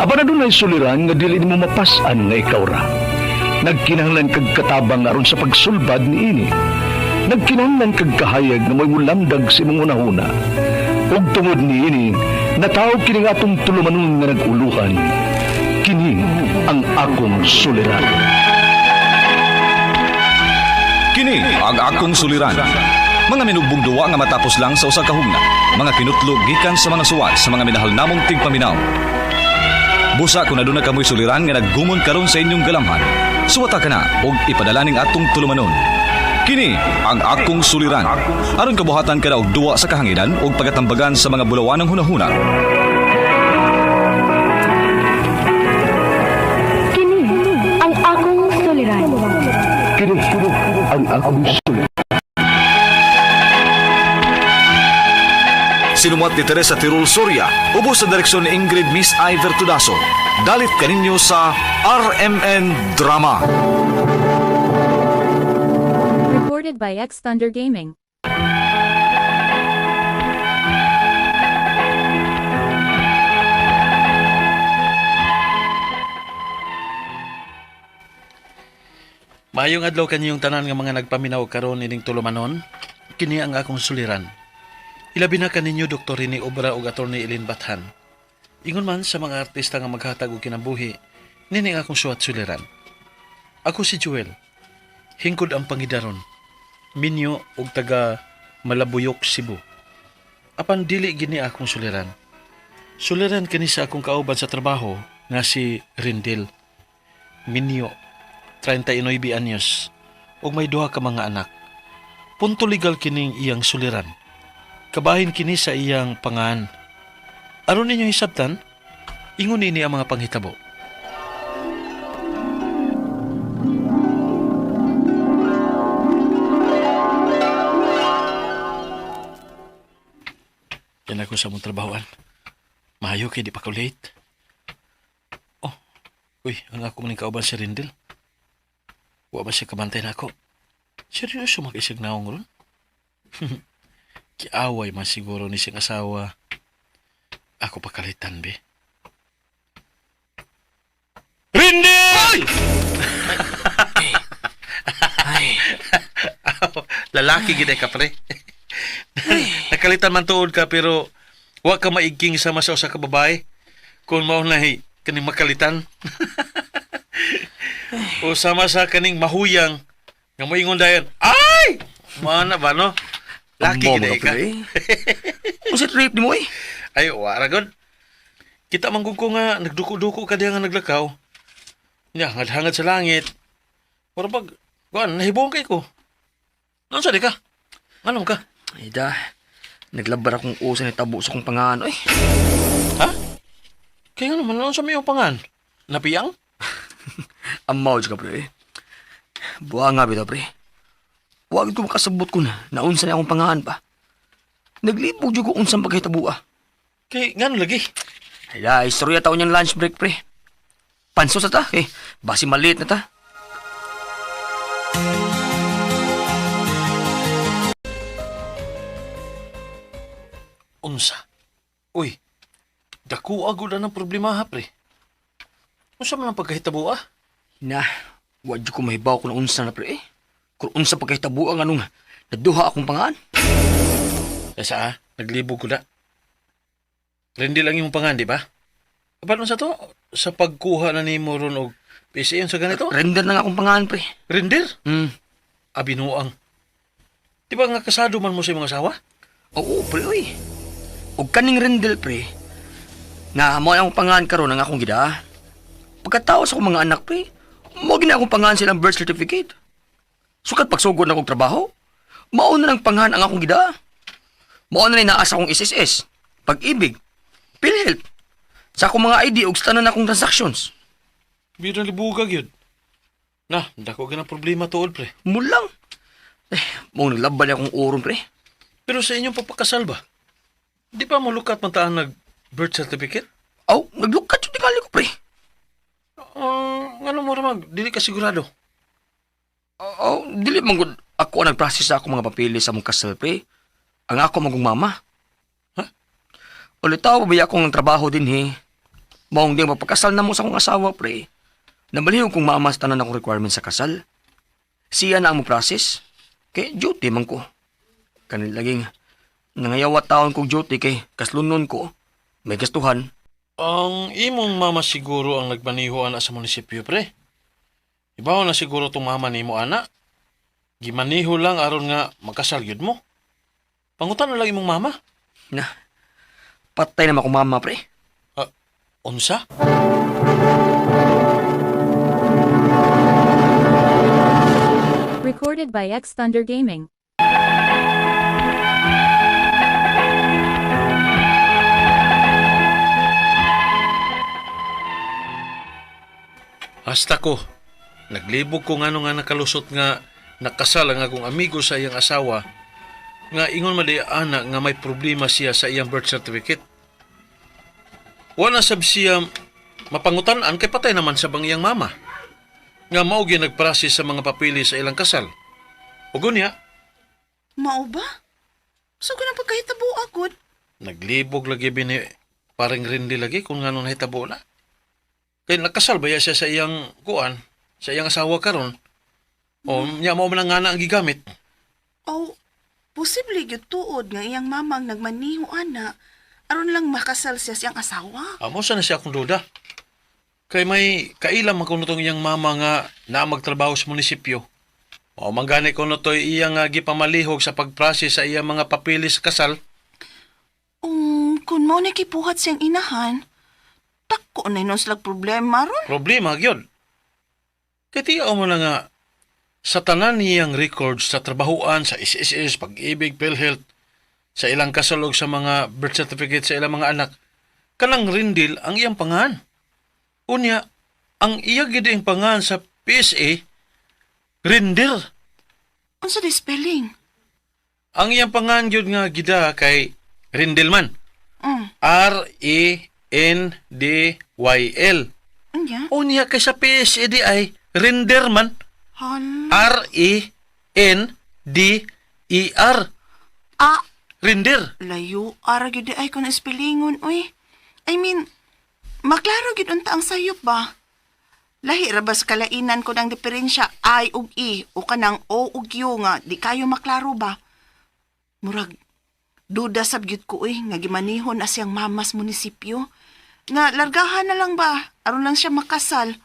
Apan adunay suliran nga dili nimo mapas-an nga ikaw ra. Nagkinahanglan kag katabang aron sa pagsulbad niini. Nagkinahanglan kag kahayag nga mo'y mulamdag sa imong hunahuna. Ug tungod niini, nataw kini nga atong tulumanon nga nag-uluhan. Kini ang akong suliran. Kini ang akong suliran. Mga minugbong duwa nga matapos lang sa usa ka hugna. Mga kinutlog gikan sa mga suwat sa mga minahal namong tigpaminaw. Busa kung aduna kamoy suliran nga naggumon karon sa inyong galamhan. Suwata ka na og ipadala ning atong tulumanon. Kini ang akong suliran. Aron kabuhatan ka na og duwa sa kahanginan og pagatambagan sa mga bulawanang hunahuna. Kini ang akong suliran. Kini ang akong suliran. Sinumuat ni Teresa Tirul Soria, ubos sa direksyon ni Ingrid Miss Iver Tudaso. Dalit kaninyo sa RMN Drama. Recorded by X Thunder Gaming. Maayong adlaw kaniyong tanan nga mga nagpaminaw karon ining tulumanon. Kini ang akong suliran. Ilabi na kaninyo Dr. Rene Obra ug Attorney Eileen Bathan. Ingon man sa mga artista nga maghatag og kinabuhi, nini ang akong suwat suliran. Ako si Joel. Hingkod ang pangidaron. Minyo og taga Malabuyok, Cebu. Apan dili gini akong suliran. Suliran kini sa akong kauban sa trabaho nga si Rindel. Minyo 39 anyos ug may duha ka mga anak. Punto legal kining iyang suliran. Kabahin kini sa iyang pangan. Aron ninyo hisabtan, ingon ini ang mga panghitabo. Yan ako sa mong trabahoan. Mahayo kay di pa ko late. Oh, uy, ang ako maning kauban si Rindel. Wa ba siya kabantay na ako? Seryoso mag-isig naong ron? Kiaway man siguro ni siyang asawa. Ako pakalitan, be. Rindi! Ay, Lalaki gid ka, pre. Nakalitan man tuod ka, pero wa ka maigking sama sa usa ka babae. Kung mao na kaning makalitan. O sama sa kaning mahuyang nga moingon dayon, ay! Mana ba no? Laki Amo gid mo ka. pre. Unsa trip nimo eh? Ay, wara gud. Kita man gud ko nga nagduko-duko ka diha nga naglakaw. Nya, hangad-hangad sa langit. Mura pag kuan nahibong kay ko. Ano sa di ka? Anong ka? Ay da. Naglabar akong usa ni tabo sa akong pangan oy. Ha? Kaya nga naman, ano sa may pangan? Napiyang? Amaw ka pre. Buha nga bitaw pre. Wa gid ko makasabot kun naunsa ni akong pangan pa. Naglibog jud ko unsang pagkahitabo ah. Kay, ngano lagi? Ay da, istorya taon niyang lunch break pre. Panso sa ta eh, basi maliit na ta. Unsa? Uy, dako agud ang problema ha, pre. Unsa man ang pagkahitabo ah? Na, wa jud ko mahibaw kung unsa na pre eh. Kung unsa pagkahitabo ang anong naduha akong pangan. Asa ah, naglibog ko na. Rindi lang yung pangan, di ba? Paano sa to? Sa pagkuha na ni mo ron og PCM sa ganito? Render na nga akong pangan pre. Render? Hmm. Abinuang. Di ba nga kasado man mo sa imong asawa? Oo, pre, oy. Og kaning rendel, pre, nga mo ang pangan karon ang akong gida. Pagkatao sa akong mga anak, pre, mo gina akong pangan silang birth certificate. Sukat pagsugod na akong trabaho, mao na ng pangan ang akong gida. Mao na naa sa akong SSS, pag-ibig, PhilHealth, sa akong mga ID ug sa tanan akong transactions. Biro libugag yun. Na, dako ka ng problema tuod, pre. Mulang. Eh, mo naglaban akong oron, pre. Pero sa inyong papakasal ba? Di ba mulukat man taan nag birth certificate? Aw, naglukat yung tingali ko, pre. Ano mo ramag, dili ka sigurado. Oo, dili man gud ako ang nag-process sa akong mga papeles sa mong kasal, pre. Ang ako magong mama. Ha? Ulit tao ba akong trabaho din he. Maong di mapakasal na mo sa akong asawa, pre. Nabalihog kong maamas tanan akong requirement sa kasal. Siya na ang mo process. Kay duty man ko. Kanil laging nangayawat taon kong duty kay kaslunon ko. May gastuhan. Ang imong mama siguro ang nagmaniho ana sa munisipyo, pre. Ibaw na siguro tong mama nimo ana. Gimaniho lang aron nga makasal gyud mo. Pangutan na lang imong mama. Na, patay na akong mama, pre. Ah, unsa? Recorded by X Thunder Gaming. Hasta ko. Naglibog ko ngano nga nakalusot nga nakasal ang akong amigo sa iyang asawa nga ingon man di ana nga may problema siya sa iyang birth certificate. Wala sab siya mapangutan-an kay patay naman sa bang iyang mama. Nga mao gyud nagprocess sa mga papili sa ilang kasal. Ug unya, Mao ba? So kanang pagkahitabo agad. Naglibog lagi bini parang rindi lagi kung ngano nahitabo na. Kay nakasal ba ya siya sa iyang kuan, sa iyang asawa karon? O nya mao man ang ngana ang gigamit. Aw, posible gyud tuod nga iyang mama ang nagmaniho ana aron lang makasal siya siyang asawa. Amo sa na siya akong duda. Kay may kailam man kuno tong iyang mama nga naa magtrabaho sa munisipyo. O manggani kuno to'y iyang gipamalihog sa pagprocess sa iyang mga papilis sa kasal. Kung mao na kipuhat siyang inahan, dako na inon silag problema ron. Problema gyud. Kay tiyaw mo na nga sa tanan niyang records sa trabahuan, sa SSS, Pag-ibig, PhilHealth, sa ilang kasalog sa mga birth certificate sa ilang mga anak, kanang rindil ang iyang pangan. Unya, ang iya gyud ang pangan sa PSA, rindil. Unsa di spelling? Ang iyang pangan gyud nga gida kay Rindelman. Mm. R-E-N-D-Y-L. Unya? Unya kay sa PSA di ay Rinderman. Hala. R-E-N-D-E-R. Ah, Rinder. layo ara gyud di ay kun spellingon uy. I mean, maklaro gyud unta ang sayop ba? Lahi ra ba sa kalainan ko ng diferensya I ug E o kanang O ug U nga di kayo maklaro ba? Murag duda sab gyud ko uy nga gimanihon na siyang mamas munisipyo. Nga largahan na lang ba aron lang siya makasal.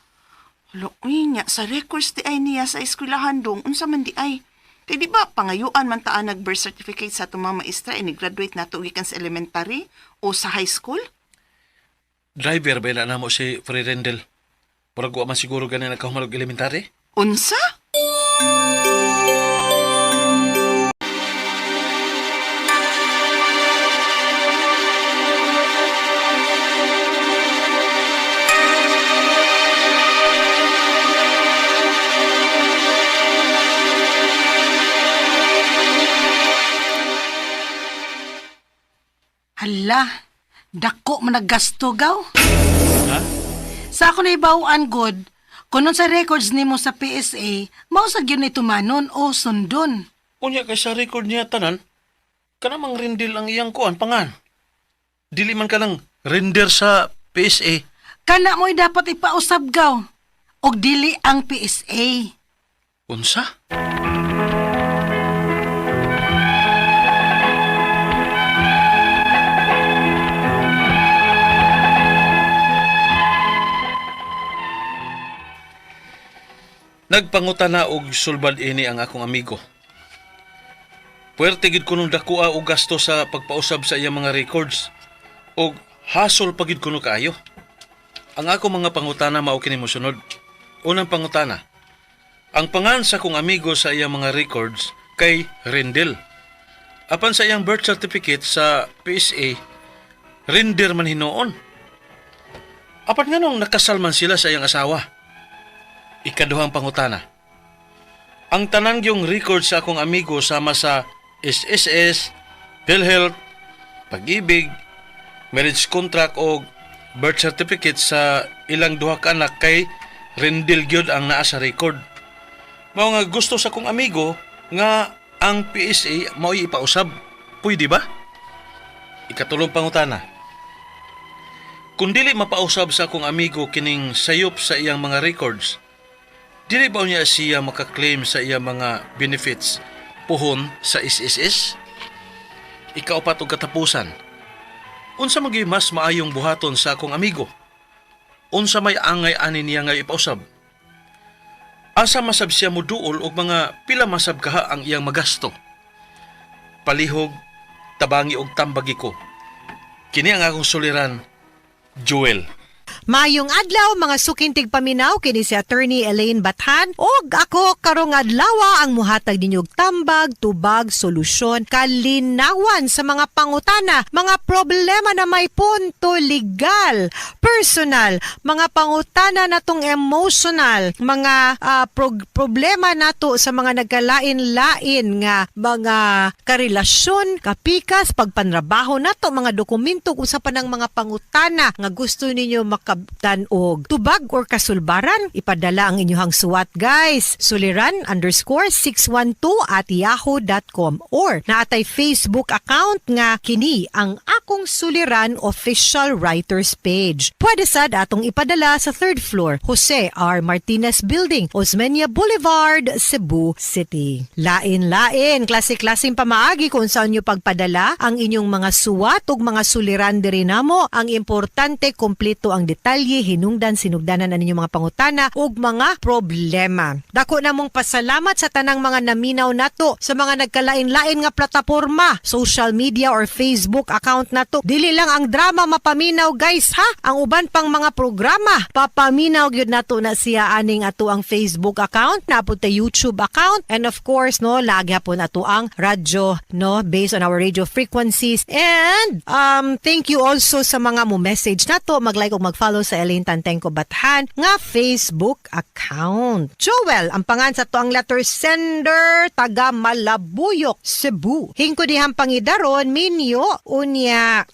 Hala, uy nya sa records di ay niya sa eskwelahan dong unsa man di ay. Kay di ba pangayuan man taan nag birth certificate sa atong mga maestra ini graduate nato gikan sa elementary o sa high school? Driver ba na namo si Free Rendel? Murag wa man siguro gani nagkahumalog elementary. Unsa? Hala, dako man naggasto gaw. Ha? Sa ako na ibawaan good, kunon sa records nimo sa PSA, mao sa gyud ni tumanon o sundon. Unya kay sa record niya tanan, kanamang rindil ang iyang kuan pangan. Dili man kanang render sa PSA. Kana mo'y dapat ipausab gaw. Og dili ang PSA. Unsa? Nagpanguta na og sulbad ini ang akong amigo. Puwerte gid kuno dakoa og gasto sa pagpausab sa iyang mga records og hasol pa gid kuno kaayo. Ang ako mga pangutana mao kini mosunod. Unang pangutana, ang pangan sa kong amigo sa iyang mga records kay Rendel. Apan sa iyang birth certificate sa PSA, Render man hinuon. Apan nga nung nakasal man sila sa iyang asawa. Ikaduhang pangutana. Ang tanan yung record sa akong amigo sama sa SSS, PhilHealth, Pag-ibig, marriage contract o birth certificate sa ilang duha ka anak kay Rendel gyud ang naa sa record. Mao nga gusto sa kong amigo nga ang PSA mao'y ipausab. Pwede ba? Ikatulong pangutana. Kung dili mapausab sa akong amigo kining sayop sa iyang mga records, dili ba niya siya makaklaim sa iyang mga benefits puhon sa SSS? Ikaupat og katapusan. Unsa man gyud mas maayong buhaton sa akong amigo? Unsa may angay ani niya nga ipausab? Asa masab siya muduol og mga pila masab kaha ang iyang magasto? Palihog, tabangi og tambagi ko. Kini ang akong suliran, Joel. Mayong adlaw, mga suking tigpaminaw, kini si Attorney Elaine Bathan og ako karong adlaw ang muhatag ninyo og tambag, tubag, solusyon, kalinawan sa mga pangutana, mga problema na may punto legal, personal, mga pangutana natong emotional, mga problema nato sa mga nagkalain-lain nga mga karelasyon, kapikas, pagpanrabaho nato, mga dokumento, usa pa ng mga pangutana nga gusto ninyo makabtan og tubag or kasulbaran, ipadala ang inyong suwat, guys. suliran_612@yahoo.com or naatay Facebook account nga kini ang akong suliran official writers page. Pwede sad atong ipadala sa third floor, Jose R. Martinez Building, Osmeña Boulevard, Cebu City. Lain-lain, klase-klaseng pamaagi kung saan nyo pagpadala ang inyong mga suwat ug mga suliran diri namo. Ang importante, kompleto ang detalye, hinungdan, sinugdanan ang inyong mga pangutana ug mga problema. Dako namong pasalamat sa tanang mga naminaw nato sa mga nagkalain-lain nga plataporma, social media or Facebook account nato. Dili lang ang drama mapaminaw, guys, ha. Ang uban pang mga programa papaminaw gyud nato na siya aning ato ang Facebook account, napud ta YouTube account, and of course, no, lagi hapon ato ang radyo, no, based on our radio frequencies. And thank you also sa mga mo message nato, mag-like ug mag-follow sa Elaine Tantengco Bathan nga Facebook account. Joel, ang pangan sa to ang letter sender, taga Malabuyok, Cebu. Hingko dihang pangidaron, minyo, unya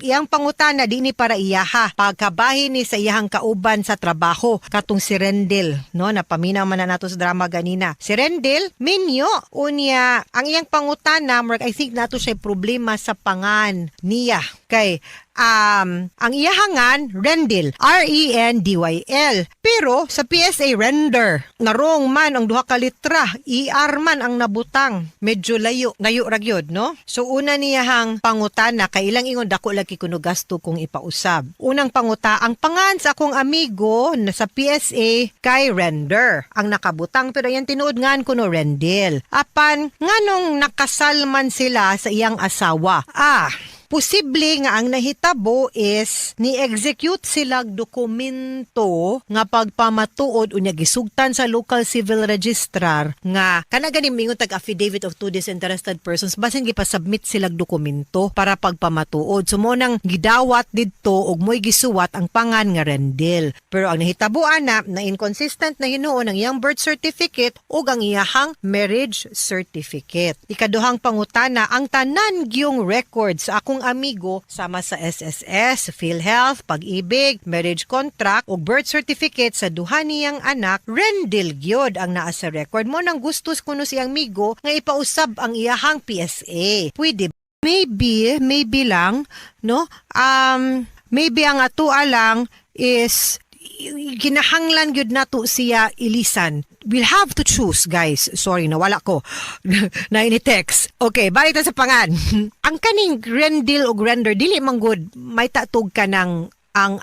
iyang pangutana di ni para iyaha. Pagkabahin ni sa iyahang kauban sa trabaho katong si Rendel, no, napaminaw man na nato sa drama ganina. Si Rendel, minyo, unya ang iyang pangutana, mark, I think nato siya problema sa pangan niya kay ang iyahangan Rendil, R E N D Y L. Pero sa PSA, Render. Narong man ang duha ka litra, ER man ang nabutang. Medyo layo, layo ra gyud, no? So una niyahang pangutana kay ilang ingon dako lagi kuno gasto kung ipausab. Unang panguta, ang pangan sa akong amigo na sa PSA kay Render ang nakabutang, pero yan tinuod ngan kuno Rendil. Apan nganong nakasal man sila sa iyang asawa? Ah, posible nga ang nahitabo is ni-execute sila dokumento nga pagpamatuod unya gisugtan sa local civil registrar nga kana gani mingon tag affidavit of two disinterested persons, basin gipasubmit sila dokumento para pagpamatuod. So mo nang gidawat didto og mo'y gisuwat ang pangan nga Rendil. Pero ang nahitabuan na na inconsistent na hinuon ang iyang birth certificate ug ang iyahang marriage certificate. Ikaduhang pangutana, ang tanan gyung records sa akong amigo sama sa SSS, PhilHealth, Pag-ibig, marriage contract ug birth certificate sa duha niyang anak, Rendil gyud ang naa sa record. Mo nang gustos kuno siyang amigo nga ipausab ang iyahang PSA. Pwede maybe, maybe lang, no? Maybe ang atua lang is kinahanglan gyud nato siya ilisan. We'll have to choose, guys. Sorry, nawala ko. Na ini text. Okay, balik ta sa pangan. Ang kaning Rendil og Render, dili man good may tatug ka ng ang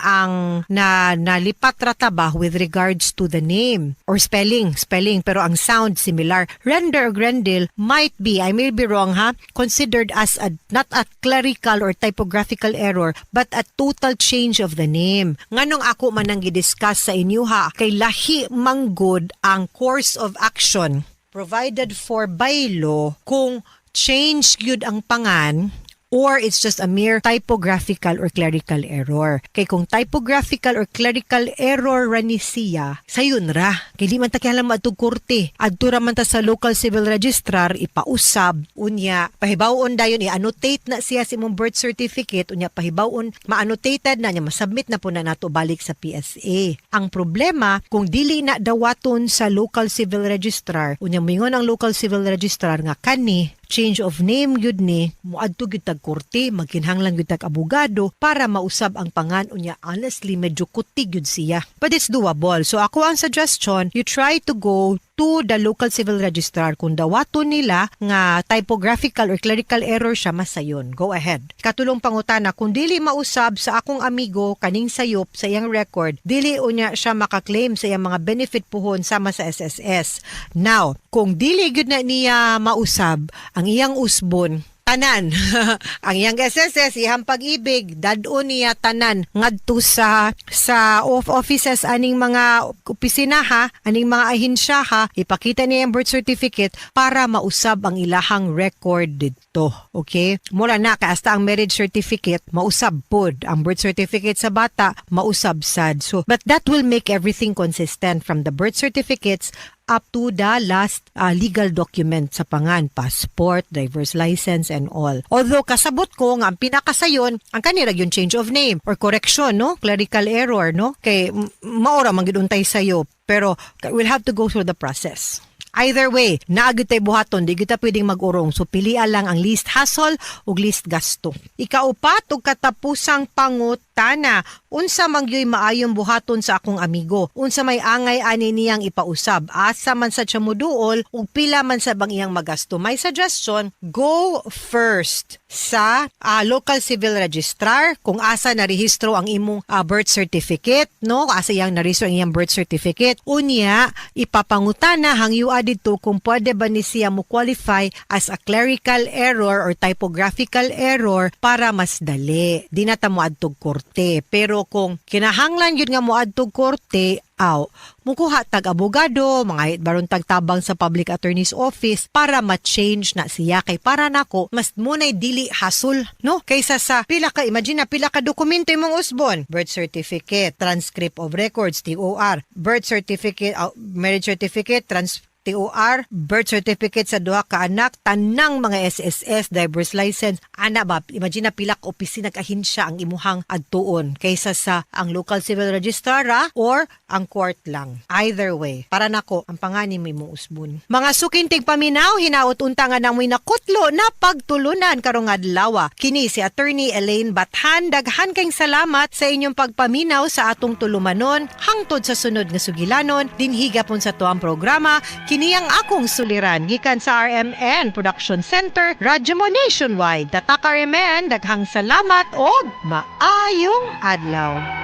na nalipat ra ta ba with regards to the name or spelling, pero ang sound similar. Render or Rendil might be, I may be wrong ha, considered as a not a clerical or typographical error but a total change of the name. Nganong ako man ang gidiscuss sa inyo ha, kay lahi manggod ang course of action provided for by law kung change gyud ang pangan or it's just a mere typographical or clerical error. Kay kung typographical or clerical error ra ni siya, sayon ra. Kay di man ta kinahanglan moadtog korte. Adto ra man ta sa local civil registrar, ipausab, unya, pahibaw-on dayon, i-annotate na siya sa imong birth certificate, unya pahibaw-on, ma-annotated na niya, masubmit na po na nato balik sa PSA. Ang problema, kung dili na dawaton sa local civil registrar, unya mingon ang local civil registrar nga kani, change of name gyud ni, moadto gyud tag korte, magkinahanglan gyud tag abogado para mausab ang pangan unya. Honestly, medyo kuti gyud siya. But it's doable. So ako ang suggestion, you try to go to the local civil registrar. Kung dawaton nila nga typographical or clerical error siya, masayon. Go ahead. Katulong pangutana, kung dili mausab sa akong amigo kaning sayop sa iyang record, dili unya siya makaklaim sa iyang mga benefit puhon sama sa SSS. Now, kung dili gyud na niya mausab ang iyang usbon tanan, ang iyang SSS, iyang Pag-IBIG, dad-on niya tanan ngadto sa offices aning mga opisina ha, aning mga ahensya ha, ipakita niya ang birth certificate para mausab ang ilahang record didto. Okay? Mura na kaasta ang marriage certificate, mausab pod ang birth certificate sa bata, mausab sad. So, but that will make everything consistent from the birth certificates up to the last legal document sa pangan, passport, driver's license, and all. Although kasabot ko nga ang pinakasayon, ang kanira yung change of name or correction, no? Clerical error, no? Kay maora man gid untay sayo, pero we'll have to go through the process. Either way, naa gyud tay buhaton, di kita pwedeng mag-urong. So pilia lang ang least hassle ug least gasto. Ikaupat ug katapusang pangutana, unsa man gyuy maayong buhaton sa akong amigo? Unsa may angay ani niyang ipausab? Asa man sa siya moduol ug pila man sa bang iyang magasto? My suggestion, go first sa local civil registrar kung asa narehistro ang imong birth certificate, no? Asa iyang narehistro ang iyang birth certificate. Unya, ipapangutana hangyoa didto kung pwede ba ni siya mo qualify as a clerical error or typographical error para mas dali. Di na ta mo adtog korte. Pero kung kinahanglan yun nga mo adtog korte, aw, mukuha tag abogado, mga baron tag tabang sa public attorney's office para ma-change na siya, kay para nako mas munay dili hassle, no? Kaysa sa pila ka, imagine na pila ka dokumento imong usbon: birth certificate, transcript of records, TOR, birth certificate, marriage certificate, TOR, birth certificate sa duha ka anak, tanang mga SSS, driver's license, ana ba, imagine na pila ka opisina, ahensya ang imuhang adtuon kaysa sa ang local civil registrar or ang court lang. Either way, para nako, ang pangani mo imong usbon. Mga suking tigpaminaw, hinaot unta nga namoy nakutlo na pagtulunan karong adlaw. Kini si Attorney Elaine Bathan, daghan kayong salamat sa inyong pagpaminaw sa atong tulumanon hangtod sa sunod nga sugilanon dinhi gapon sa tuang programa, kini ang akong suliran, gikan sa RMN Production Center, Radyo Mo Nationwide. Tatak RMN, daghang salamat og maayong adlaw.